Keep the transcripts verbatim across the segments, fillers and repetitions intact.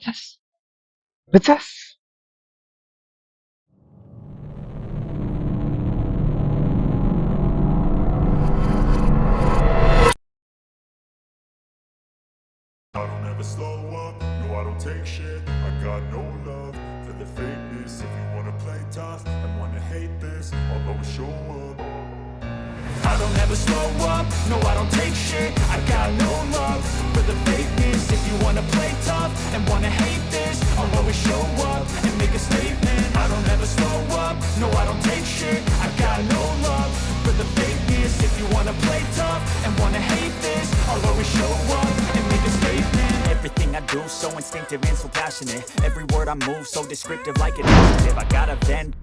Vitès. Vitès. I don't ever slow up, no, I don't take shit. I got no love for the fakeness. If you wanna play tough and wanna hate this, I'll always show up. I don't ever slow up, no, I don't take shit. I got no love for the fakeness. If you wanna play tough and wanna hate this, I'll always show up and make a statement. I don't ever slow up, no, I don't take shit. I got no love for the fakeness. If you wanna play tough and wanna hate this, I'll always show up and make a statement. Everything I do so instinctive and so passionate. Every word I move so descriptive, like an adjective. I got a vendetta.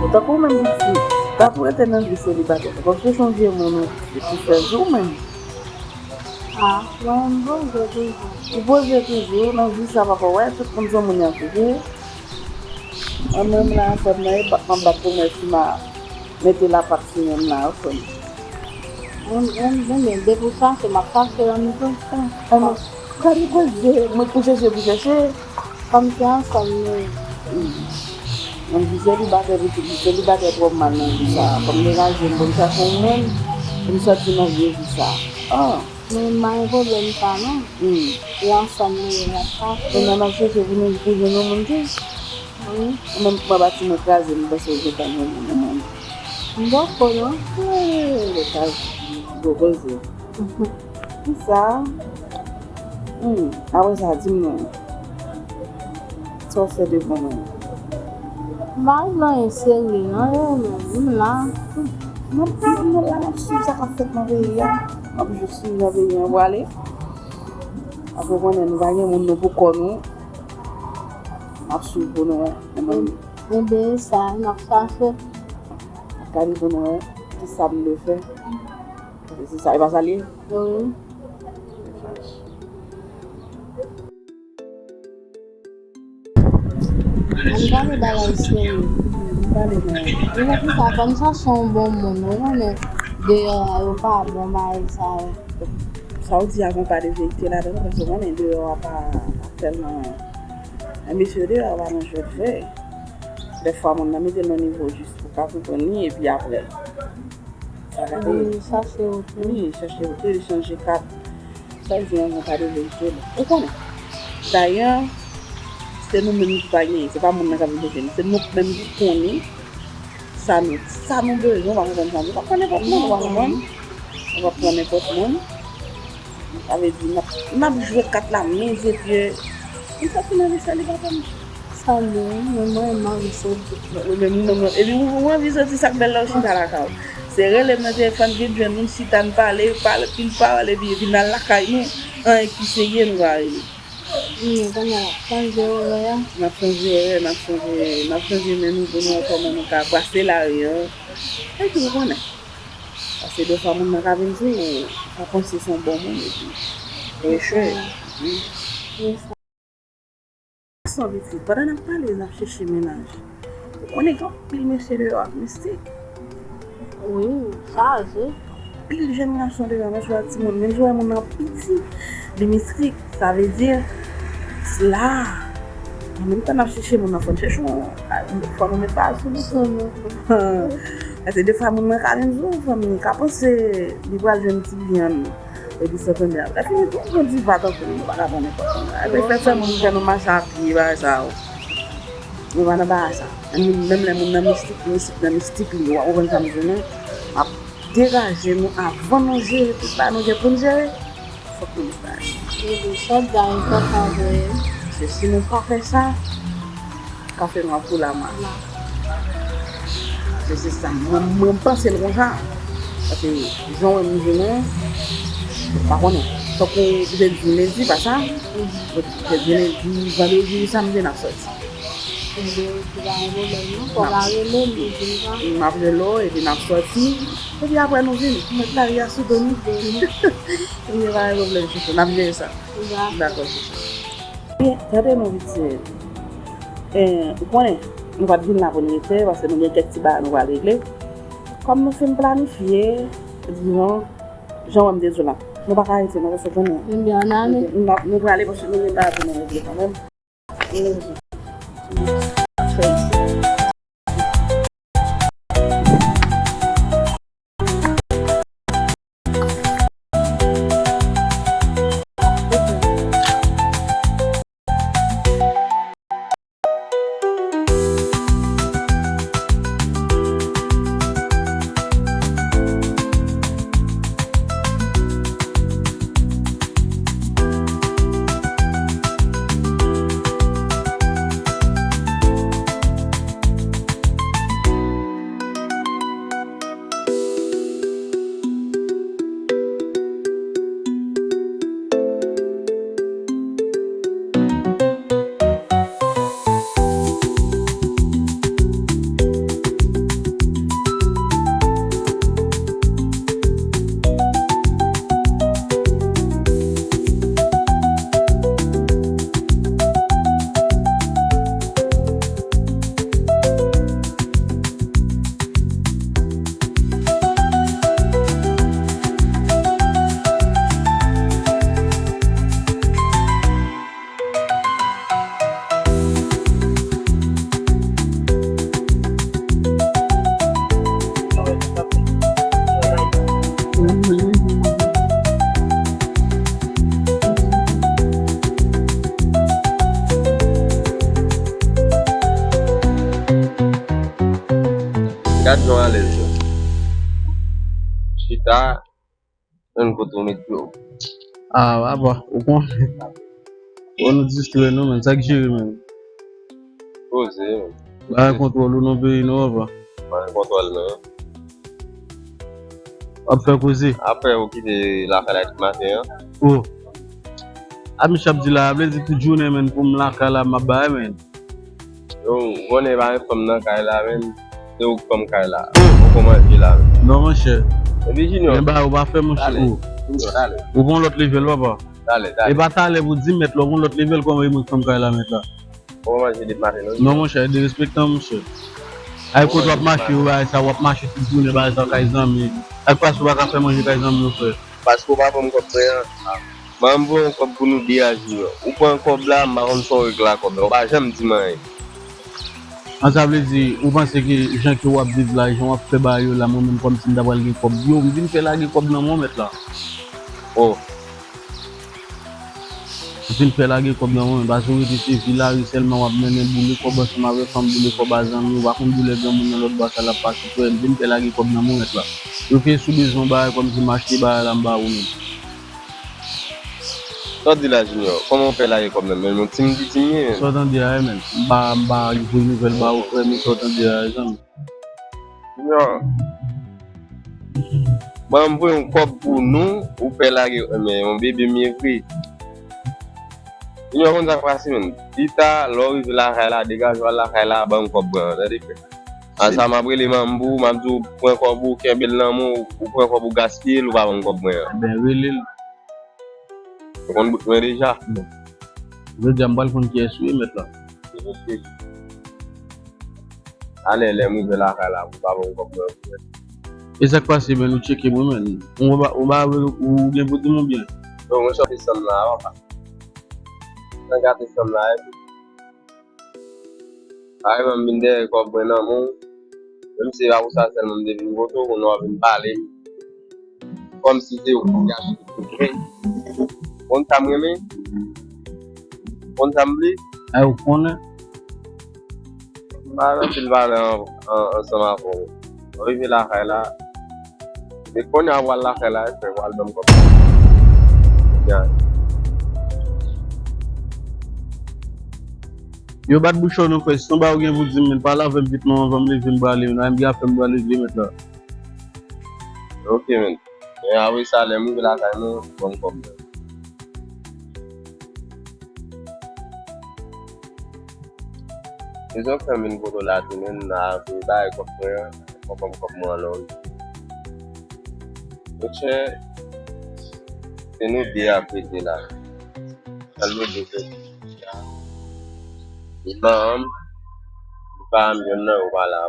Tankou ou menm piti, t ap rete nan vi selibatè, paske se yon vye moun ou, ou fè jou menm. Ah, mwen, m poze toujou. Ou poze toujou, nan vi sa papa, wè, tout moun se moun y ap viv. Mwen menm la, fè m nan epa, m ap bat pou mwen si m a mete lapat sou mwen la, fè m. Mwen, mwen, mwen, men depi w chache, m ap chache ann tou. Ann, gade koze, mwen pou chèche, pou chèche. Kòm se ansanm nou ye. Mwen di selibatè, pitit, di selibatè twò mal nan vi sa. Fò m degaje m pou m chache yon moun, pou m sòti nan vye vi sa. Ah. Men m pa gen pwoblèm sa non. Hmm. E ansanm nou ye, n ap chache. Kounye a n ap chache pou nou, pou jwenn yon moun tou. Wi. Mwen, mwen bati mwen kraze, m panse w gentan jwenn yon moun. M poko non. Eh, le kaz gwo koze. Kisa? Hmm, apre sa, di m non. Sa w fè de bon menm? M pa regle anyen serye non, yo menm, m la. M ap di nou la, m ap swiv sa k ap fèt nan peyi a. M ap jis swiv jan peyi an prale. Paske w konnen nou pa gen moun nou pou kò nou. M ap swiv pou nou wè. Enben, sa, n ap chache. Gade pou nou wè kisa m dwe fè. Se sa, e pa sa l ye? Wi. Ann pale bagay serye. Ann pale bagay. E poukisa fò n chache yon bon moun, ou konnen deyò a yo pa bon bagay sa yo. Sa w di a gen pa de verite ladan l, paske w konnen deyò a pa, pa tèlman. Men mesye deyò a pa nan jwèt vre. Dèfwa moun nan mete l nan nivo jis pou w ka konprann li, epi apre. Sa gade. Wi, chache wote. Wi, chache wote, li chanje kat. Sa l di an, yon pa de verite, bon. Ou konnen. Dayè, se nou menm ki pa genyen. Se pa moun nan k ap vin chèche nou. Se nou menm ki konnen sa nou, sa nou bezwen, ou pa konprann sa nou. Ou pa pran nenpòt moun, ou pa konprann. Ou pa pran nenpòt moun. Sa vle di, n ap, n ap jwe kat la, men zepye. M sòti nan vi selibatè, mesye. Sa byen, men mwen, m anvi soti. Mwen menm, non, non. Epi ou, ou anvi soti, sa k bèl la, ou chita lakay ou. Se rele m nan telefòn, vin jwenn nou, n chita, n pale, pale, pil pawòl, epi, epi n al lakay nou. Anyen ki serye, nou pa rele. Wi, kounye a, n ap chanje orè a. N ap chanje orè, n ap chanje, n ap chanje men nou pou nou wè kòman nou ka pase lari an. Epi ou konnen. Paske defwa moun nan ka vin di w, ou ka panse se yon bon moun, epi ou echwe. Wi. Gason pitit, pandan n ap pale, n ap chèche mennaj. Ou konnen gen anpil mesye deyò ap mistik. Wi, chaje. Anpil jèn gason deyò, menm si w wè timoun, menm si w wè moun nan piti, li mistik. Sa vle di, la, an menm tan n ap chèche moun nan, fò n chèche yon, fò nou met pa sou nou. Sou nou. Paske defwa moun nan ka vin di w, fanmi, ka panse li pral jwenn ti vyann. Epi sa tande ap. Lè fini tou, yon diva tankou nou, nou pa ka pran nenpòt moun. Epi fè sèlman nou fè nou mache a pye, bagay sa yo. Nou pa nan bagay sa. Menm, menm lè moun nan mistik, mistik nan mistik li, w konprann sa m di w, non? M ap degaje nou avan nou jere tout bagay nou gen pou n jere. Fòk nou met bagay. Epi sòt dan fòk pa voye. Paske si nou pa fè sa, kafe nou ap koule a ma. Se, se sa. Mwen, mwen panse l konsa. Paske jan w wè m vini, m pa konnen. Tankou ou te di lendi, pa sa? Ou te di lendi, vandredi, samdi, n ap sòti. Ebyen, se pa yon pwoblèm, non. Fò w ka rele m, li di m sa. M ap rele w, epi n ap sòti. Epi apre nou vini. Mèt lari a sou do nou. Ebyen, pa gen pwoblèm, chouchou. N ap jere sa. Dakò. Dakò, chouchou. Ebyen, tande non, pitit. Eh, ou konnen, nou pa t vin la pou n rete, paske nou gen kèk ti bagay nou pral regle. Kòm nou fin planifye, dizon, jan w wè m te di w la, nou pa ka rete, non, paske konnen. Ebyen, ann ale. Nou, nou prale, paske nou gen bagay pou nou regle kanmenm. Gad jan w alèz la. Chita, menm kote w met pye w. Ah, papa, ou konnen. Bon, nou distrè nou, menm. Sa k jere, menm? Poze, menm. Pa gen kontwòl ou nan peyi nou, papa. Pa gen kontwòl, non. W ap fè koze. Apre ou kite lakay la depi maten an. Oh. A, misye ap di la, vle di tout jounen, menm, pou m lakay la, m ap bay, menm. Yo, ou konnen pa gen fanm nan kay la, menm. Se ou k fanm kay la. Ou kòmanse la, menm. Non, monchè. Epi Junior. Men bagay ou pa fè, monchè. Dale. Junior, dale. Ou pran lòt level, papa. Dale, dale. E pa talè pou di mèt la, ou pran lòt level, kòman e mwen k fanm kay la, mèt la? Ou pa manje depi maten, non? Non, monchè, derespektan, monchè. Ay, kote w ap mache, ou bagay sa, w ap mache tout jounen, bagay sa, kay zanmi. Sa k pase, ou pa ka fè manje kay zanmi w, frè? Paske ou pa ban m kòb mwen an. Ban m voye yon kòb pou nou de a Junior. Ou pran kòb la, m pa konn sa w regle ak kòb la. Ou pa janm di m anyen. An, sa vle di, ou panse ke jan ke w ap viv la, jan w ap fè bagay yo la, mwen menm kòmsi m ta pral gen kòb yo, m vin fè lage kòb nan men w, mèt la. Oh. M fin fè lage kòb nan men w, paske w rete se vi lari sèlman w ap mennen, boule kòb ansanm avè fanm, boule kòb a zanmi, ou pa konn doulè granmoun nan lòt bò sa l ap pase, frè, m fin fè lage kòb nan men w, mèt la. Yo ke si w bezwen yon bagay kòmsi m achte bagay la m ba ou menm. Sa w di la, Junior? Kòman w fè lage kòb nan men m? Yon ti m di ti m ye, menm. Sa w tande a, menm? M pa, m pa voye nouvèl ba ou, frè, men sa w tande a, zanmi. Junior, ban m voye yon kòb pou nou, ou fè lage, men yon bebe m ye vre. Junior, konn sa k pase, menm. Pita, lè w rive lakay la, degaje w al lakay la, ban m kòb mwen an, tande, frè. A sa m ap rele manm pou ou, m ap di w, pran kòb ou, kenbe l nan men w, ou pran kòb ou gaspiye l, ou pa ban m kòb mwen an. Ebyen, rele l. Ou konn bout mwen deja. Bon. Jodi a, m pral konn kiyès ou ye, mèt la. Talè, lè m rive lakay la, pou pa ban m kòb mwen pou mèt. E sa k pase, menm, ou tcheke mwen, menm. Ou pa, ou pa vle, ou gen pou di m oubyen? Non, mwen sòti sanm la, papa. Nan gate sanm la, epi. Kareman, m vin dèyè kòb mwen nan men w. Menm si se pa pou sa sèlman m te vin kote w, kounye a w ap vin pale m. Kòmsi se ou ki gache tout mwen. Konn sa m renmen? Konn sa m vle? Ay, ou konnen. Pa gen anpil valè an, an, ansanm avè w. Mwen rive lakay la, e kounye a w al lakay la, frè, w al ban m kòb. Ya. Yo bat bouch ou non, frè. Si se yon bagay ou gen pou di m, men pale avè m vit non, anvan m leve m prale, men m gen afè m prale, vye mèt la. Ok, men. Men apre sa, lè m rive lakay mwen, ban m kòb mwen. Rezon k fè m vin kote w la tou, men, m la vin bay kòb mwen an, fò ban m kòb mwen an lòri. Monchè, se nou de ap rete la. Sèl nou de soti. Li manman m, li pa m, youn nan yo pa la.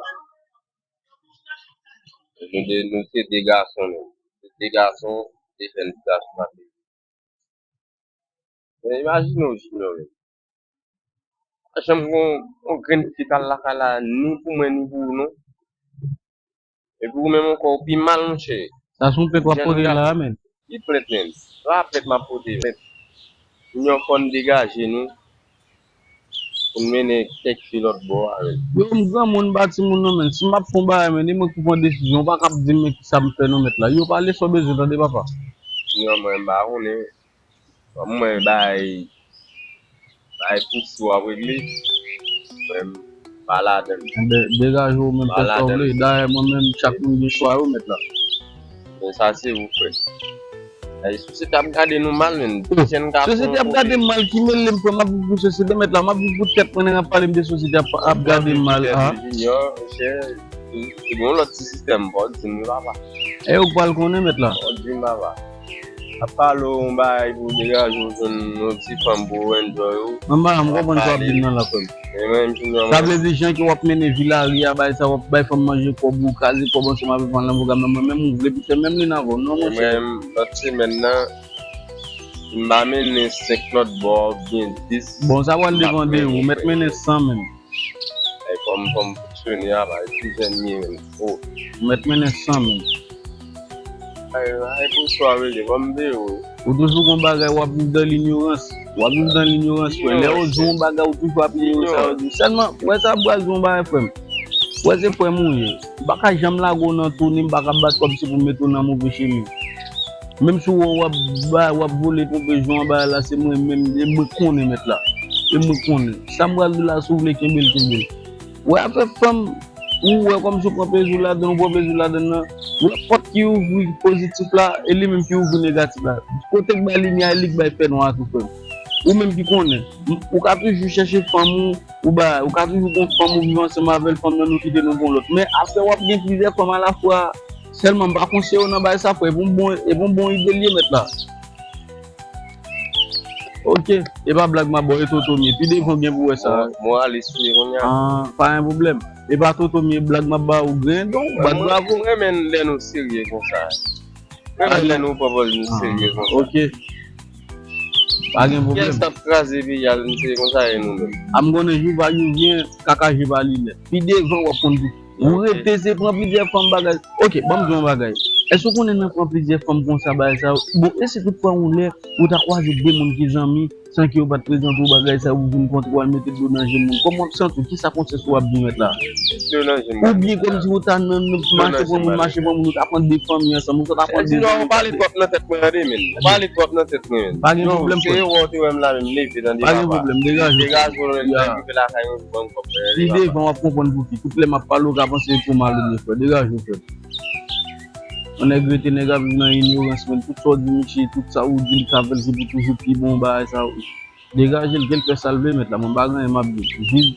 Nou de, nou se de gason, nou. Se de gason, de jèn gason. Men imajine w, Junior, men. Pa janm gon, gon grenn fi k al lakay la, ni pou mwen, ni pou ou, non. Epi ou menm ankò, ou pi mal, monchè. Sa se yon plent w ap pote la, men. Ki plent, men? Se pa plent m ap pote, men. Junior, fò n degaje nou. Pou n mennen kèk fi lòt bò avè l. Yo, m granmoun, m pa timoun non, men. Si m ap fè yon bagay, men, e mwen ki pran desizyon. Ou pa kab di m, men, kisa m fè non, mèt la. Yo, pale sa w bezwen tande, papa. Non, mwen, m pa konnen. Ban mwen bay, bay pou si w ap regle. Mwen, m pa ladan l. Enben, degaje w menm, fè sa w vle. Dayè, mwen menm, chak moun gen chwa yo, mèt la. Men sa se ou, frè. Ay, sosyete ap gade nou mal, men. Jèn gason. Sosyete ap gade m mal, ki mele m, frè, m ap viv pou sosyete, mèt la, m ap viv pou tèt mwen, nèg ap pale m de sosyete ap, ap gade m mal, a. Junior, monchè, se gon lòt ti sistèm, fò w di m wi, papa. E ou k pral konnen, mèt la. Fò w di m, papa. Ap pale w yon bagay pou w degaje w jwenn yon ti fanm pou w enjoy ou. Mwen pa, m konprann sa w ap di m nan la, frè m. Men mwen, m fin nan. Sa vle di, jan ke w ap mennen vi lari a, bay sa, w ap bay fanm manje kòb ou, kraze kòb ansanm avè fanm nan, pwogram nan, mwen menm ou vle pou fè menm li nan avè w, non, monchè. Mwen menm, lòt semèn nan, si m pa mennen senk lòt bò, oubyen dis. Bon, sa pral depann de ou, mèt mennen san menm. Ay, fò m, fò m fonksyone a, bay plizyè nimewo. Ou mèt mennen san menm. Ay, ay, pou swa vle, fò m veye w. Ou toujou gon bagay, w ap viv dan linyorans. W ap viv dan linyorans, frè. Lè yo di yon bagay, ou toujou ap inyore sa yo di. Sèlman, wè sa braz yon bagay, frè m. Wè se frè m ou ye. M pa ka janm lage w nan tou, ni m pa ka bat kòb se pou m mete w nan move chemen. Menm si w wè w ap ba, w ap vole twonpe jan w bay la, se mwen menm, e mwen konnen mèt la. E mwen konnen. Sa m pral di la, si w vle kenbe l, kenbe l. Wè afè fanm, ou wè kòmsi w pran plezi w ladan l, ou pran plezi w ladan l nan. Wè pòt ki ouvri pozitif la, e li menm ki ouvri negatif la. Kote k bay limyè a, e li k bay fènwa a tou, frè m. Ou menm ki konnen. Ou ka toujou chèche fanm ou, ou ba, ou ka toujou gon fanm ou viv ansanm avè l, fanm nan nou kite nou pou yon lòt. Men afè w ap gen plizyè fanm alafwa, sèlman m pa konseye w nan bagay sa, frè. E pou yon bon, e pou yon bon ide l ye, mèt la. Ok, e pa blag m ap ba w, e toto m ye. Pi devan w gen pou wè sa. Moralis li ye kounye a. Ah, pa gen pwoblèm. E pa toto m ye, blag m ap ba w, gen don, bat bravo. Mwen renmen lè nou serye konsa. Mwen renmen lè nou pran pòz nou serye konsa. Ok. Pa gen pwoblèm. Pyès t ap kraze peyi a, nou serye konsa e nou menm. A m konnen jou pa jou vyen, kaka je pa li lè. Pi devan w ap konn pou. Ou rete se pran plizyè fanm bagay. Ok, ban m di w yon bagay. Èske w konnen nan pran plizyè fanm konsa bagay sa yo? Bon, e si tout fwa yon lè, ou ta kwaze de moun ki zanmi, san ke yo pa t prezante w bagay sa yo, ou vin kontre w al mete dlo nan je moun. Kòman w ap santi w? Kisa konsyans ou ap di mèt la? Oubyen kòmsi ou ta nan, nan mache pran moun, mache pran moun, ou ta pran de fanmi ansanm, ou ta pran de zanmi. Ou pale twòp nan tèt mwen, tande, men. Ou pale twòp nan tèt mwen, men. Pa gen pwoblèm, frè. Se yo wè w te wè m la, men m leve, tande, papa. Pa gen pwoblèm, degaje w. Degaje w, lè m rive lakay mwen, ban m kòb mwen, tande, papa. Pi devan, w ap konprann pou ki. Tout lè m ap pale, ou ka panse pou mal ou byen, frè. Degaje w, frè. Yon nèg rete, nèg ap viv nan inyorans, men tout sa w di misye, tout sa ou di l, sa fè l se pou toujou pi bon, bagay sa yo. Degaje l, kèlkè sa l vle mèt la, mwen pa gen anyen m ap di l. Viv,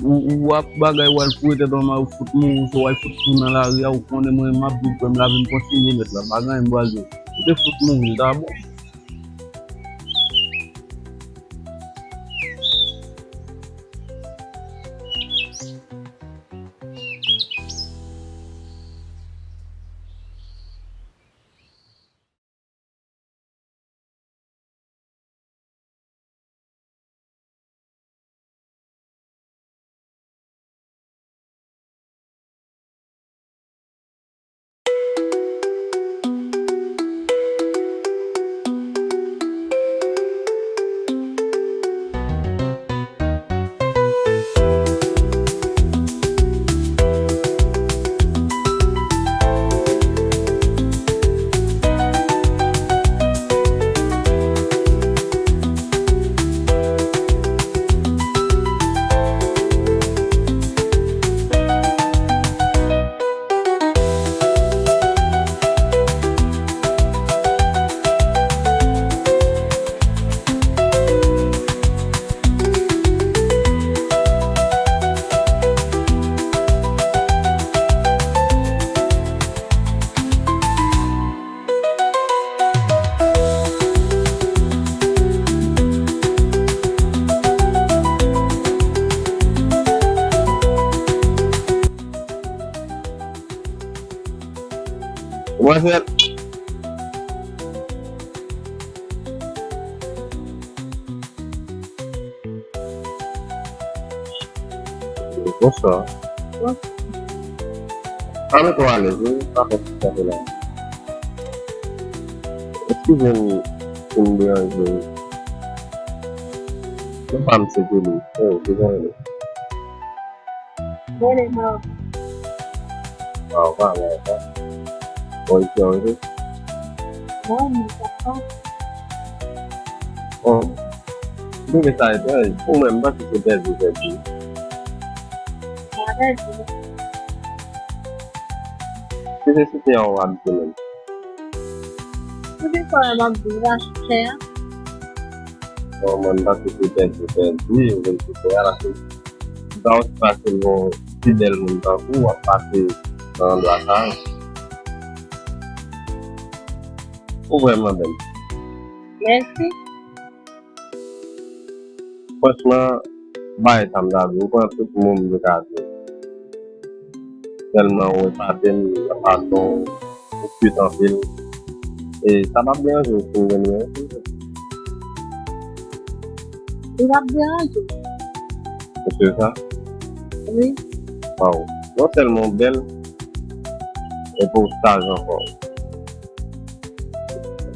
ou, ou ap bagay, w al foure tèt anba, ou fout mouri, swa w al fout tou nan lari a, ou konnen mwen, m ap viv, frè m, lavi m kontinye mèt la, pa gen anyen m pral di w. Ou te fout mouri, l ta bon. Manzèl. Bonswa. Bonswa. Pa mete w alèz, wi. Pa fè ti sa la. Eskize m si m deranje w. Non pa m se Kelly. Oh, se jan. Rele mwen. Waw, pa mwen, pa. Bon, isit an rete? Non, mwen pa. Bon, m twouve sa etranj. Pou mwen, m panse se pèdi, pèdi. Pa pèdi. Se se site an w abite menm. Tout sa m ap di w la, chè. Bon, mwen, m panse se pèdi, pèdi, ou vin sou tè a, paske sa w pase yon ti bèl moun tankou w ap pase nan andwa sa yo. Ou vrèman bèl. Mèsi. Franchman, bagay sa m ta di, ou pran tout mo m te ka di. Tèlman ou epate m nan fason ou kwit anpil. E sa p ap deranje w si m jwenn yon? Li p ap deranje w. Ou si sa? Wi. Waw. Non sèlman w bèl, epi w saj ankò.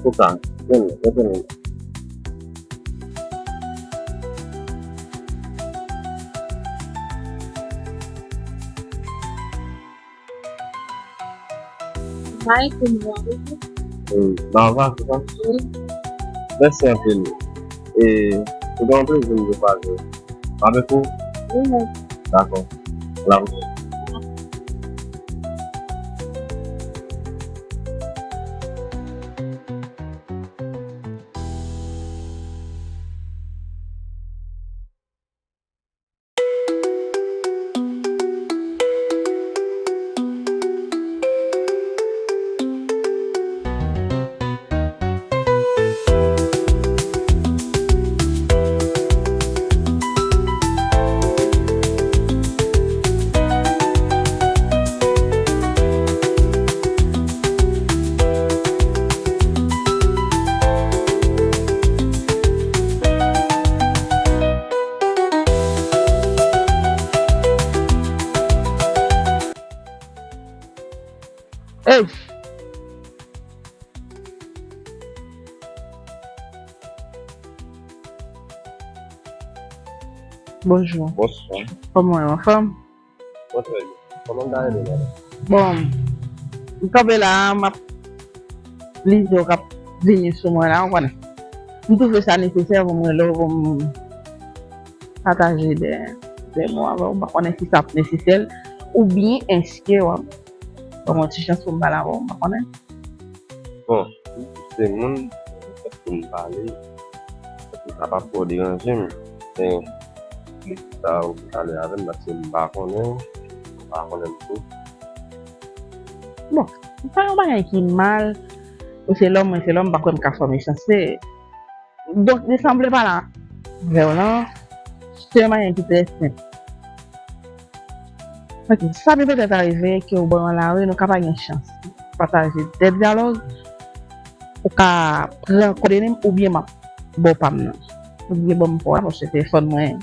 Antouka, rete menm. Bay pou mwen, wi. Wi, Nava, se sa? Wi. Mèsi anpil. E, se te yon plezi m te kwaze w. Avèk ou? Wi, mèsi. Dakò. La pwosèn. Ei! Bonjou. Bonswa. Kòman w ye, anfòm? Mwen trè byen. Kòman m ta ede w, madanm? Bon, m kanpe la a, m ap li je w k ap vini sou mwen la, w konnen. M twouve sa nesesè pou m rele w, pou m pataje de, de mo avè w. M pa konnen si sa ap nesesè l, oubyen èske w ap ban m yon ti chans pou m pale avè w, m pa konnen. Bon, m se moun, fèt pou m pale, fèt pou sa pa twò deranje m. Men, sa ou pale avè m, paske m pa konnen w, ou pa konnen m tou. Bon, se pa yon bagay ki mal, ou se lòm, mwen se lòm, m pa kwè m ka fè w mechanste. Donk, li sanble pa la. Vè w lan, se yon bagay ki trè senp. Ok, sa byen petèt arive ke ou ban yon lari, nou ka pa gen chans pataje de dyalòg, ou ka pran kòdone m oubyen m ap ba w pa m nan. Ou byen ban m pa w la, paske telefòn mwen,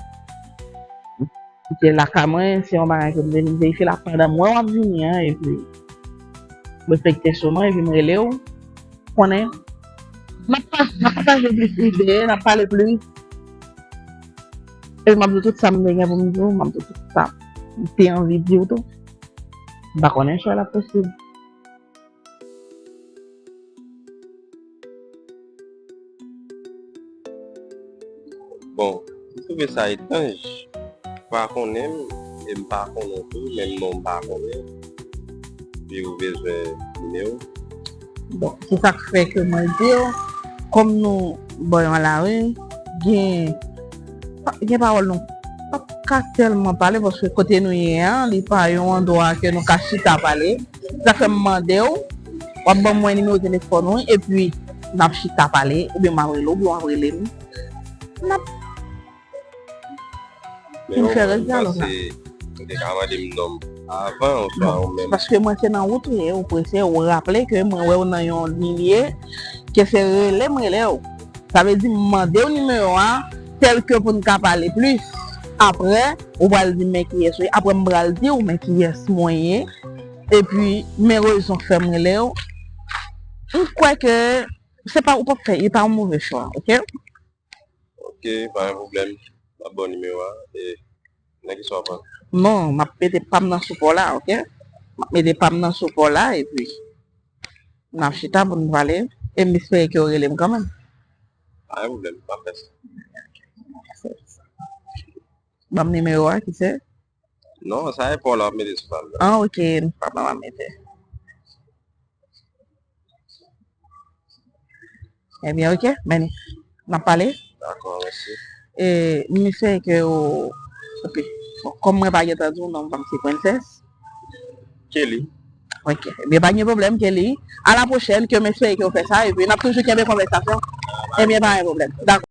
li te lakay mwen, se yon bagay ke m te vin verifye la pandan m wè w ap vini an, epi m reflekte sou mwen, epi m rele w. Konnen, n ap pa-, n ap pataje plis ide, n ap pale plis. Epi m ap di w tout sa m te gen pou m di w, m ap di w tout sa m te anvi di w tou. M pa konnen si l ap posib. Bon, m twouve sa etranj. Ou pa konnen m, e m pa konnen w tou, menm non m pa konnen. Epi ou bezwen nimewo. Bon, se sa k fè ke mwen di w, kòm nou bò yon lari, gen, gen pawòl nou p ap ka tèlman pale, paske kote nou ye an, li pa yon andwa ke nou ka chita pale. Se sa k fè m mande w, w ap ban mwen nimewo telefòn ou, epi n ap chita pale, oubyen m ap rele w, oubyen w ap rele m. N ap Men fè rès dyalòg la. Ou te ka mande m non m. Avan ou swa ou menm? Paske mwen se nan wout ou ye, ou prese, ou raple ke mwen wè w nan yon milye, ke se rele m rele w. Sa vle di m mande w nimewo a, tèl ke pou n ka pale plis. Apre, ou pral di m men kiyès ou ye. Apre, m pral di w men kiyès mwen ye. Epi, men rezon k fè m rele w. M kwè ke se pa, ou p ap fè, e pa yon move chwa, oke? Ok, pa gen pwoblèm. M ap ba w nimewo a. E nan ki sa w ap pran? Non, m ap mete pa m nan sou pa w la, oke? M ap mete pa m nan sou pa w la, epi n ap chita pou n pale. E m espere ke w rele m kanmenm. Pa gen pwoblèm, m ap fè sa. Ban m nimewo a, ki se? Non, sa e pa w la w ap mete sou pa m nan. Ah, ok, pa m ap mete. Ebyen, ok, men n ap pale. Dakò, mèsi. E, m espere ke ou, ok. Bon, kòm mwen pa gentan di w non, m pa m se Princess. Kelly. Ok, ebyen, pa gen pwoblèm, Kelly. A la pwochèn, ke m espere ke w fè sa, epi n ap toujou kenbe konvèsasyon. Ebyen, pa gen pwoblèm. Dakò.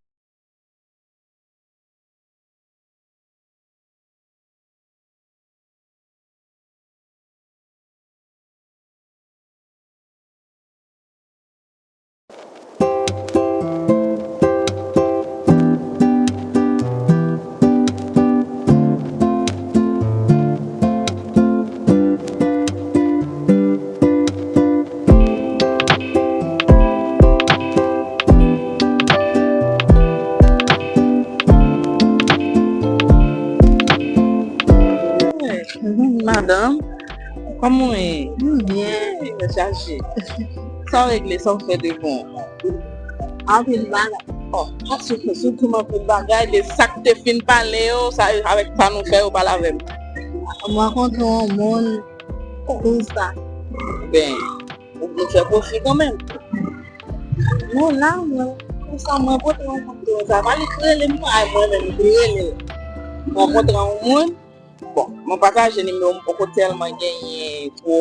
Madanm, kòman w ye? M byen. Tèt chaje. Sa w regle, sa w fè de bon? Anpil bagay. Oh, pa sou, sou tou anpil bagay, de sa k te fin pale yo, sa, avèk sa nou fè yo pale avè m. M rankontre yon moun, konsa. Ben, ou, ou fè pwofi kanmenm. Non, la, mwen, konsa, mwen pote yon moun konsa. Malik rele m, ay, mwen menm, li rele. Mwen rankontre yon moun, bon, mwen pataje nimewo, m poko tèlman genyen twò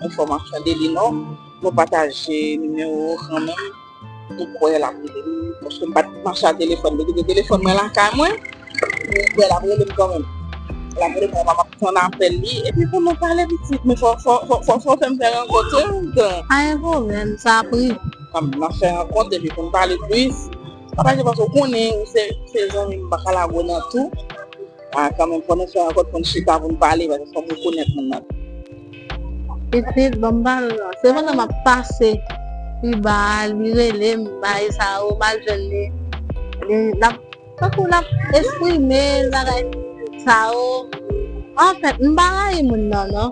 enfòmasyon de li, non. Mwen pataje nimewo kanmenm. M kwè l ap rele m, paske m pa t mache a telefòn. M te kite telefòn mwen lakay mwen. M kwè l ap rele m kanmenm. L ap rele m, m ap tann apèl li. Epi pou nou pale pitit, men fò, fò, fò, fò, fò w fè m fè rankont, wi. Pa gen pwoblèm, sa ap rive. N ap, n ap fè rankont, epi pou n pale plis. Pataje, paske w konnen, ou se, se zanmi m, m pa ka lage w nan tou. Ah, kanmenm, fò nou fè rankont pou n chita, pou n pale, paske fò m rekonèt moun nan. Pitit, ban m pale w. Se pandan m ap pase, li ba, li rele m, bagay sa yo, m al jwenn li. Li, l ap, tankou l ap eksprime l, bagay sa yo. Anfèt, m pa rayi moun nan, non.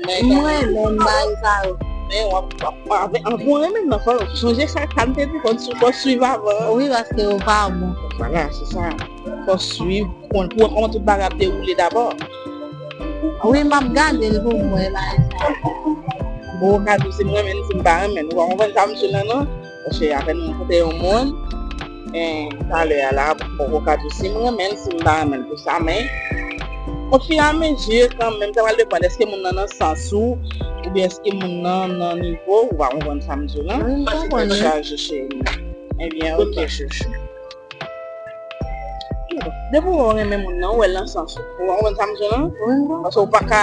M renmen bagay sa yo. Men w ap, w ap, w ap, anvan w renmen nan, fò w sonje sa Tan te di, fò w swiv avan. Wi, paske yo pa bon. Vwala, se sa. Fò w swiv, pou w konn, pou w wè kòman tout bagay ap dewoule dabò. Wi, m ap gade l pou m wè bagay sa yo. Bon, ou ka di w si m renmen l, si m pa renmen l. Ou pa konprann sa m di w la, non? Paske apèn m rankontre yon moun, en, talè a la, m poko ka di w si m renmen l, si m pa renmen l pou sa, men ofiramezi, kanmenm, sa pral depann, èske moun nan nan sans ou, oubyen èske moun nan nan nivo w, ou pa konprann sa m di w la? Wi, m konprann. Chaje, cheri. Ebyen, ok, chouchou. Depi w renmen moun nan, ou wè l nan sans ou. Ou pa konprann sa m di w la? Wi, m konprann. Paske ou pa ka,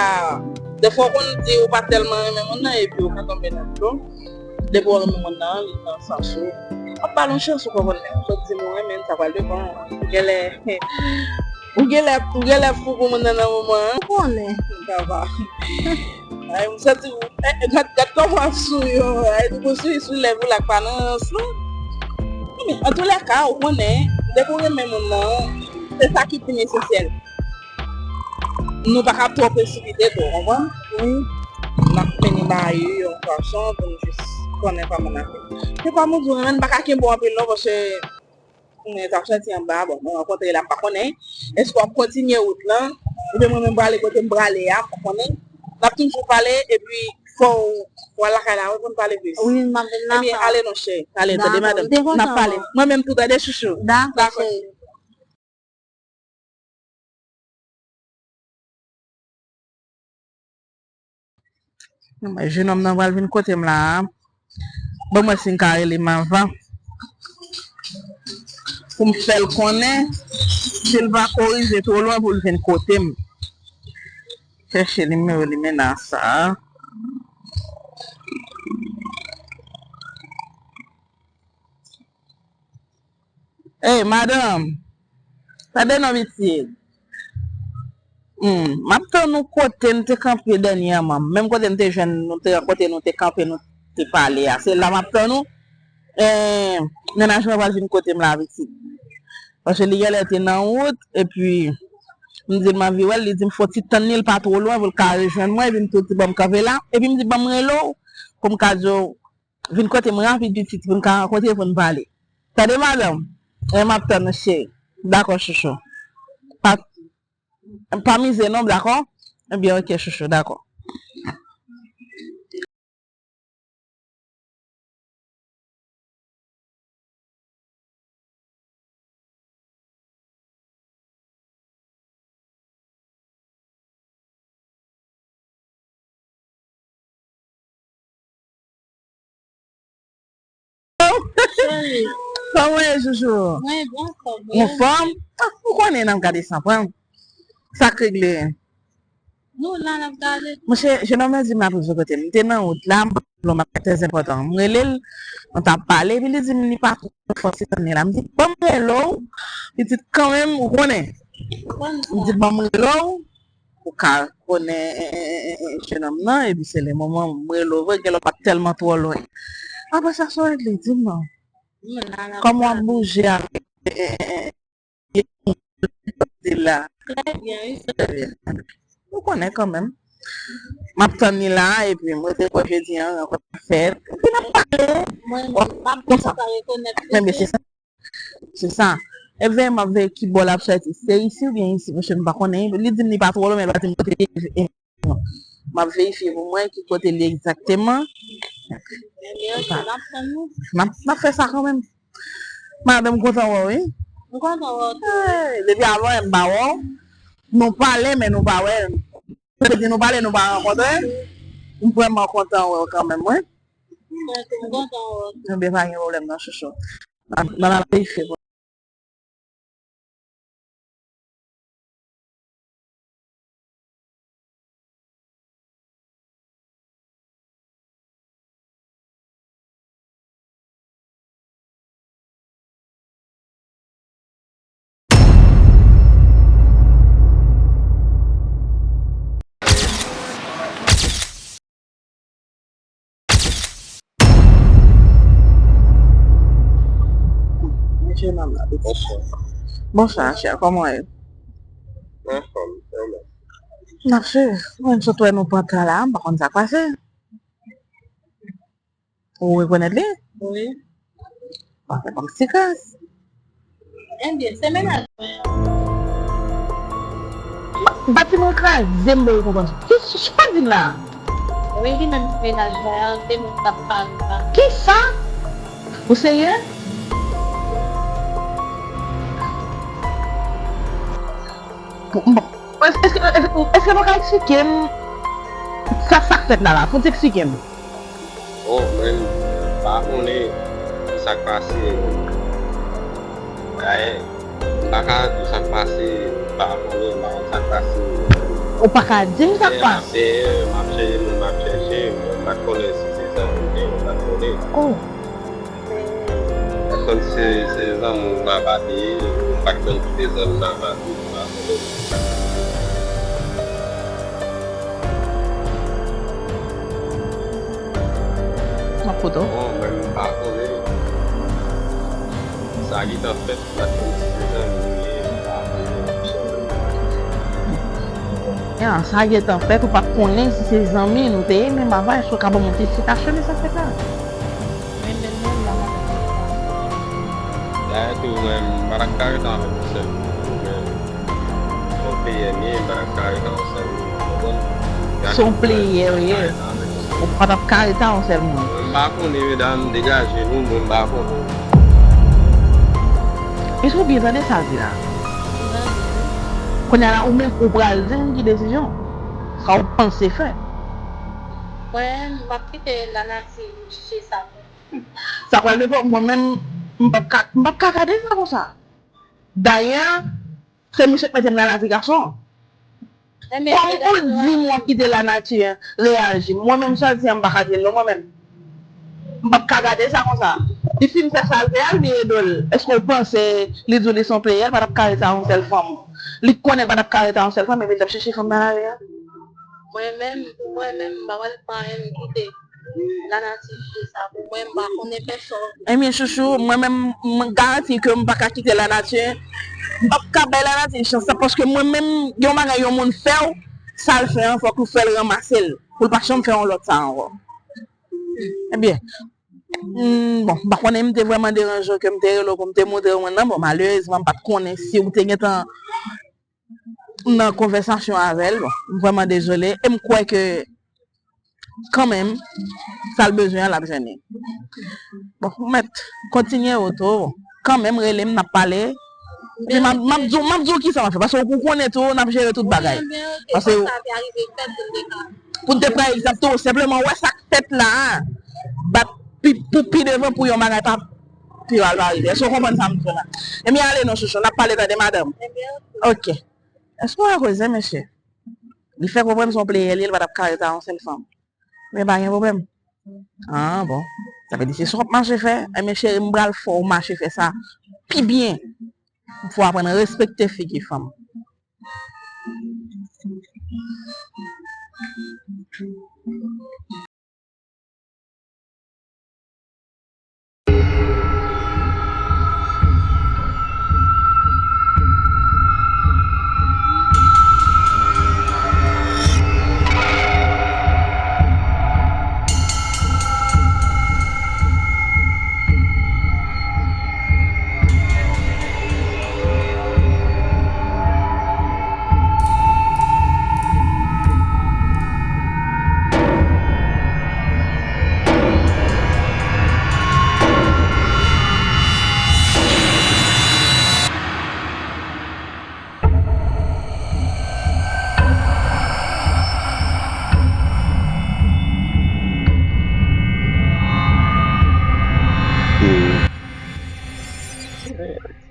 defwa w konn di ou pa tèlman renmen moun nan, epi ou ka tonbe nan dlo. Depi w renmen moun nan, li nan sans ou. W ap ba l yon chans, ou konprann, men ou sot di m ou renmen l, sa pral depann. Ou genlè, ou genlè, ou genlè fou pou moun nan nan moman an. Ou konnen. Sa va. Ay, m santi w, eh, gad, gad kòman w ap souri, oh, ay, ou sou, sou lèv ou la k pa nan rans, non? Men, antoulèka, ou konnen, depi w renmen moun nan, se sa ki pi nesesyè. Nou pa ka twò presipite tou, w konprann? Wi. N ap fini bay yon fason pou n jis konnen kòman n ap fè. Se pa moun di w renmen, n pa ka kenbe w anpil non, paske, men, t ap soti anba, bon, mwen rankontre la, m pa konnen. Èske w ap kontinye wout lan? Oubyen mwen menm prale kote m prale a, m pa konnen. N ap toujou pale, epi fò w, fò w al lakay la, wi, pou n pale plis. Wi, m ap vin lakay. Ebyen, ale non, cheri. Ale, tande madanm. N ap pale. Mwen menm tou, tande, chouchou. Dakò, cheri. Jenòm nan pral vin kote m la a. Ban mwen si m ka rele m anvan. Pou m fè l konnen, si l pa korije twò lwen pou l vin kote m. Chèche nimewo limena sa. Ey, madanm. Tande non, pitit. Hmm, m ap tann ou kote n te kanpe dènyèman. Menm kote n te jwenn, nou te, kote nou te kanpe, nou te pale a. Se la m ap tann ou. Eh, mennaj mwen pral vin kote m la, pitit. Paske li genlè te nan wout, epi m di l m anvi wè l, li di m fò ti tann li, l pa twò lwen, pou l ka rejwenn mwen, epi m tou di ban m kanpe la, epi m di ban m rele w, pou m ka di w, vin kote m rapid, pitit, pou n ka rankontre, pou n pale. Tande, madanm? Eh, m ap tann ou, cheri. Dakò, chouchou. Pa, pa mize non, dakò? Ebyen, oke, chouchou, dakò. Cheri. Kòman w ye, chouchou? Mwen bon, kòman w ye? Anfòm? Ah, ou konnen n ap gade san pran. Sa k regle? Nou la, n ap gade. Monchè, jenòm nan di m l ap rive kote m. M te nan wout la, m pa t lwen, m ap fè trè enpòtan. M rele l, nou t ap pale, epi li di m li pa twò fò se tann li la. M di, ban m rele w, pitit kanmenm, ou konnen. M di, ban m rele w, ou ka konnen, eh, eh, eh, eh, jenòm nan, epi se le moman m rele w vre, gen lè w pa t tèlman twò lwen. Apre sa, sa w regle, di m non. Kòman w ap bouje avèk, eh, eh, eh, eh, kote la? Trè byen, wi, sè. Trè byen. Ou konnen kanmenm. M ap tann li la, epi mwen te kwè jedi an, rankont ap fèt. Epi n ap pale. Mwen, m ap konsa rekonèt li. Men, men se sa. Se sa. Ebyen, m ap veye ki bò l ap sòti. Se isi oubyen isi, paske m pa konnen. Li di m li pa twò lwen, men l pa di m kote li ye. M ap verifye pou mwen ki kote li egzakteman. Ebyen, oke, n ap tann ou. M ap, m ap fè sa kanmenm. Madanm, m kontan wè w, wi. M kontan wè w tou. Hey, depi avan, m pa wè w. Nou pale, men nou pa wè. Sa vle di nou pale, nou pa rankontre. M vrèman kontan wè w kanmenm, wi. Mwen tou, m kontan wè w tou. Ebyen, pa gen pwoblèm, non, chouchou. N a, n a verifye pou Mesye, nonm la, pitit. Bonswa. Bonswa, chè, kòman w ye? Anfòm, kòman? N ap swiv. Mwen, m sot wè nou pantan la, m pa konn sa k pase. Ou rekonèt li? Wi. Bon, fè m ti gras. Ebyen, se mennaj mwen an. Batiman kraze, m pa konprann. Ki, sa w di m la? Wi, li menm se mennaj mwen an, se nou k ap pale la. Kisa? Ou serye? Bon, bon. Èske, èske, èske nou ka eksplike m sa, sa k fèt la la? Fò w eksplike m. Bon, mwen, m pa konnen sa k pase. Dayè, m pa ka di w sa k pase, m pa konnen, m pa konn sa k pase. Ou pa ka di m sa k pase? Dayè, m ap chèche moun, m ap chèche, m pa t konnen si se zanmi m te ye, m pa t konnen. Oh. Èske se, se zanmi w papa te ye? Ou pa t konn si se zanmi papa te ye, ou pa konnen. M ap koute w. Bon, mwen, m pa konnen. Sa gentan fèt, m pa t konn si se zanmi w ye, m pa konnen. Ya, sa gentan fèt, ou pa t konnen si se zanmi nou te ye, menm avan, èske w ka ban m yon ti esplikasyon de sa k fèt la? Mwen menm, menm la, m ap di sa. Dayè tou, mwen, m pa t ap ka rete avèk yon sèl moun tou, men, se yon peyè m ye, m pa t ap ka rete avèk yon sèl moun, w konprann? Se yon peyè w ye. Ou pa t ap ka rete avèk yon sèl moun. Mwen, m pa konnen, medam, degaje nou, mwen, m pa konnen. Mesye, w byen tande sa l di la. Kounye a la, ou menm, ou pral di m ki desizyon. Sa w panse fè. Mwen, m ap kite lanati jije sa pou mwen. Sa pral devan mwen menm, m p ap ka, m p ap ka gade sa konsa. Dayè, se misye k mete m nan lavi gason. Kòm ou di m w ap kite lanati reyaji, mwen menm Shanti an m pa ka di l non mwen menm. M p ap ka gade sa konsa. Li fin fè sa l fè a, l vire do l. Èske w panse li di w li se yon player, l pa t ap ka rete a yon sèl fanm? Li konnen l pa t ap ka rete a yon sèl fanm, epi l t ap chèche fanm nan lari a? Mwen menm, pou mwen menm, m pa pral pran anyen m kite lanati jije sa pou mwen, m pa konnen pèsòn. Ebyen, chouchou, mwen menm, m garanti ke m pa ka kite lanati. M p ap ka bay lanati chans sa, paske mwen menm, yon bagay yon moun fè w, sa l fè an, fòk ou fè l ranmase l, pou l pa janm fè yon lòt sa ankò. Ebyen, mm, bon, m pa konnen m te vrèman deranje w ke m te rele w pou m te montre w mwen nan. Bon, malerezman, m pa t konnen si w te gentan nan konvèsasyon avè l. Bon, m vrèman dezole. E m kwè ke, kanmenm, sa l bezwen an, l ap jwenn li. Bon, ou mèt kontinye wout ou. Kanmenm, rele m, n ap pale. Epi m ap, m ap di w, m ap di w kisa m ap fè. Paske ou konnen tou, n ap jere tout bagay. Paske pou te pran egzanp tou, senpleman, wè sa k fèt la a, bat pi, pou pi devan, pou yon bagay pa pi mal pa rive. Èske w konprann sa m di w la? Ebyen, ale non, chouchou, n ap pale, tande, madanm. Ok. Èske w wè koze, mesye? Li fè konprann se yon player li ye, li pa t ap ka rete a yon sèl fanm. Men pa gen pwoblèm. Ah, bon. Sa vle di se sa w ap mache fè? Enben, cheri, m pral fè w mache fè sa pi byen. Fò w aprann respekte figi fanm.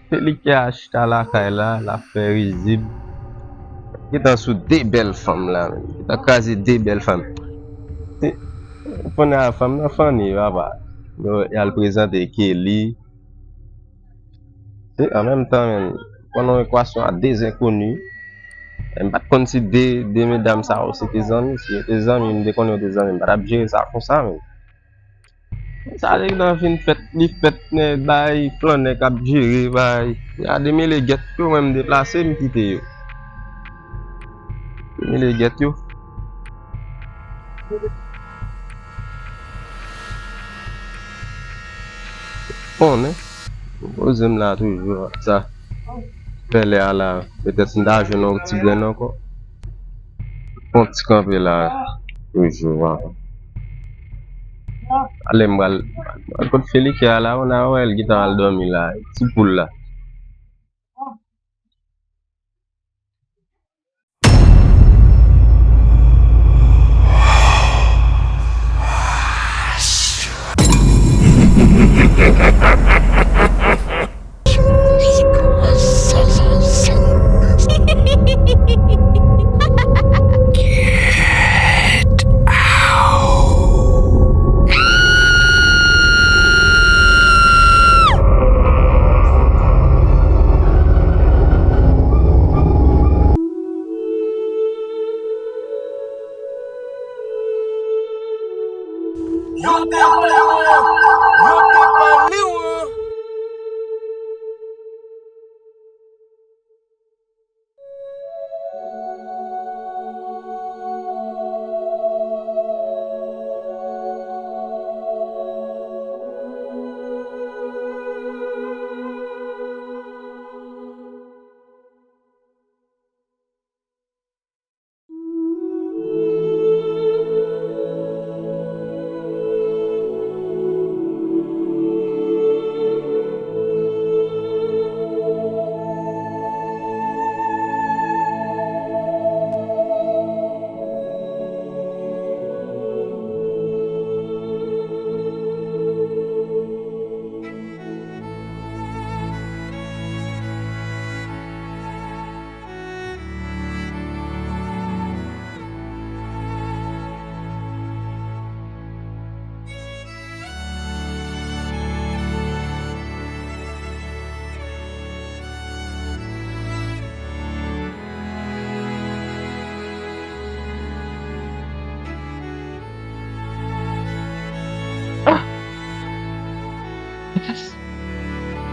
Felix a chita lakay la, l ap fè rizib. Gentan sou de bèl fanm la, menm. Gentan kraze de bèl fanm. Kounye a fanm nan funny, papa. Yo, y al prezante Kelly. An menm tan, menm, pandan yon ekwasyon a de zenkoni, m pa t konn si de, de medam sa yo se te zanmi. Si yo te zanmi, m te konnen yo te zanmi, m pa t ap jere sa konsa, menm. Sa te gentan fin fèt, li fèt, nèg bay flannè k ap jere, bay. Y a demele gèt yo, mwen m deplase, m kite yo. Demele gèt yo. Konnen. Poze m la toujou, sa. Pèlè a la, petèt si m ta jwenn yon ti grenn ankò. Yon ti kanpe la, toujou, a. Ale m pral, pral kot Felike a la, on a wè l gentan al dòmi la, ti poul la.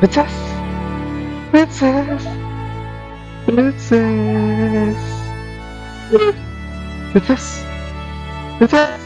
Princess! Princess! Princess! Princess! Princess!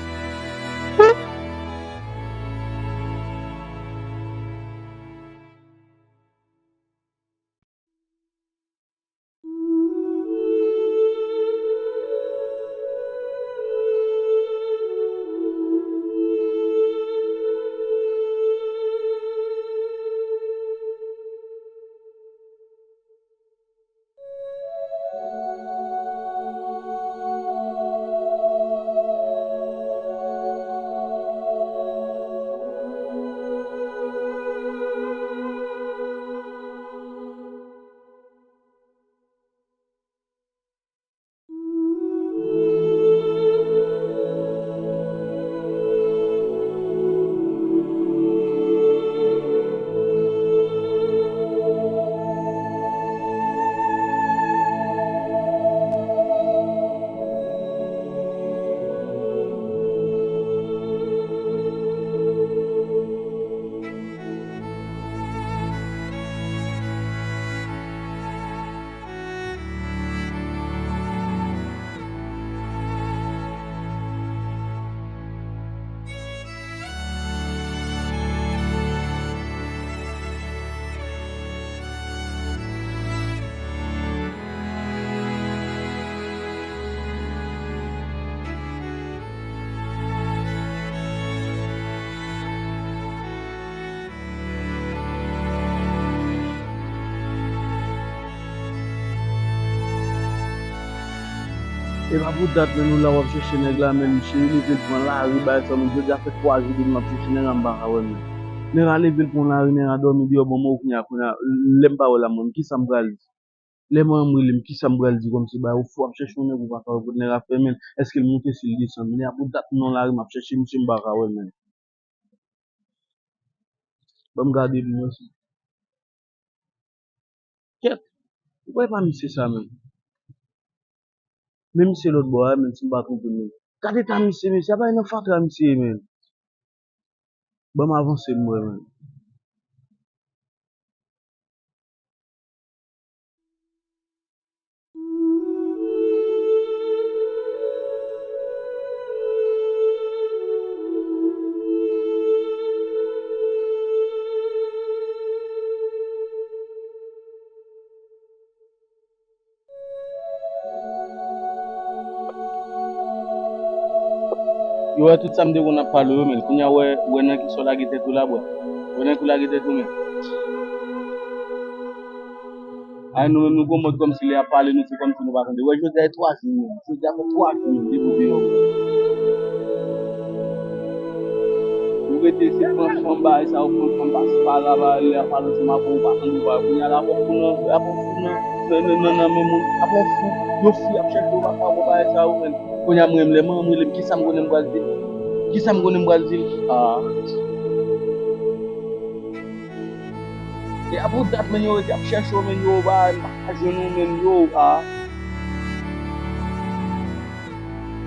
E pa pou dat, men, nou la w ap chèche nèg la, men, misye leve l pran lari, bagay sa, men, jodi a fè twa jou depi m ap chèche nèg la, m pa ka wè l, men. Nèg la leve l pran lari, nèg la dòmi deyò, bon, mwen, kounye a, kounye a, lè m pa wè l la, mwen, kisa m pral di? Lè manman m rele m, kisa m pral di kòmsi bagay ou fou ap chèche yon nèg ou pa ka wè kot nèg ap fè, men, èske l monte, si l desann? Men, e pa pou dat, m nan lari, m ap chèche misye, m pa ka wè l, men. Ban m gade pou mwen si. Kèt! Ou pa misye sa menm. Men misye lòt bò a, menm si m pa twonpe m, menm. Gade eta misye, mesye, apa e nan fatra misye ye, menm. Ban m avanse m wè, menm. Yo wè tout sa m te konn ap pale w yo, men kounye a, wè, wè nan ki sa w lage tèt ou la, bwa. Wè nan ki w lage tèt ou, men. Ay, nou menm, nou gon mòd kòmsi lè y ap pale, nou se kòmsi nou pa tande. Wè, jodi a e twa jou, men. Jodi a fè twa jou, men, depi w deyò. Ou rete se pran fanm bagay sa, ou pran fanm pase pa la, ba, lè y ap pale ansanm avè w, ou pa tande w, ba, kounye a la, apre w fou nan, apre w fou nan, nan, nan, nan, nan men moun, apre w fou, yo fou, y ap chèche w, pa ka wè bagay sa yo, men. Kounye a, mwen menm, lè manman m rele m, kisa m konnen m pral di l? Kisa m konnen m pral di l? Ah. E a pou dat, men, yo rete ap chèche w, men, yo pa, m pa ka jwenn ou, men, yo, ah.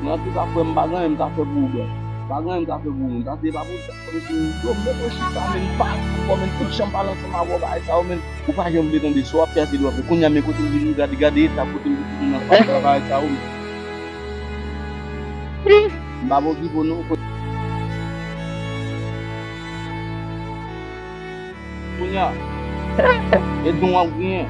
Men antouka, frè m, m pa gen anyen m ka fè pou ou, bro. M pa gen anyen m ka fè pou ou, men. Tande, pa pou dat, frè m, yo, m mete w chita, men, m pa ankò, men, tout jan m pale ansanm avè w, bagay sa yo, men, ou pa janm vle tande, sa w ap fè a, se dwa fè. Kounye a, men, kote m vin, gade, gade eta kote m vin, nan bagay sa yo, men. M pa bon nivo non. Kounye a, e don w ap genyen.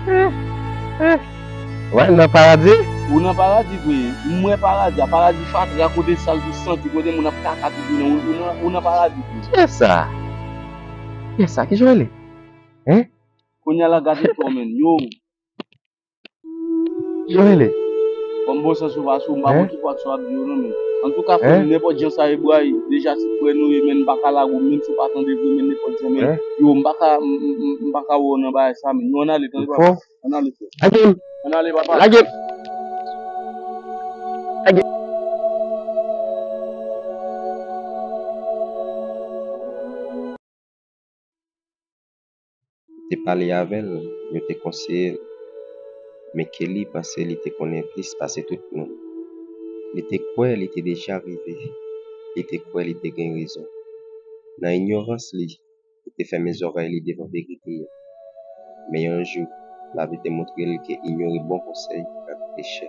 Wè, nan paradi? Ou nan paradi vre. M wè paradi a, paradi fatra, kote sal, tout santi, kote moun ap kaka tout jounen. Ou, ou nan, ou nan paradi vre. Kiyès sa? Kiyès sa? Kijan w rele? Hein? Kounye a la, gade to, men. Yo. Yo rele. Bon, bon sans ou pa sou, m pa konn ki pwat sa w ap di yo non, men. Antouka, frè m, nenpòt jan sa ye, bwa, deja se frè nou ye, men, m pa ka lage w, menm si w pa tande vre, men, nenpòt jan, men, yo, m pa ka, m, m, m, m pa ka wè w nan bagay sa, men. Yo, ann ale, tande, papa. Ann ale, frè. Lage m. Ann ale, papa. Lage m. Lage m. Yo te pale avè l, yo te konseye l, men Kelly panse li te konnen plis pase tout moun. Li te kwè li te deja rive. Li te kwè li te gen rezon. Nan inyorans li, li te fèmen zòrèy li devan verite a. Men yon jou, lavi te montre l ke inyore bon konsèy ka koute chè.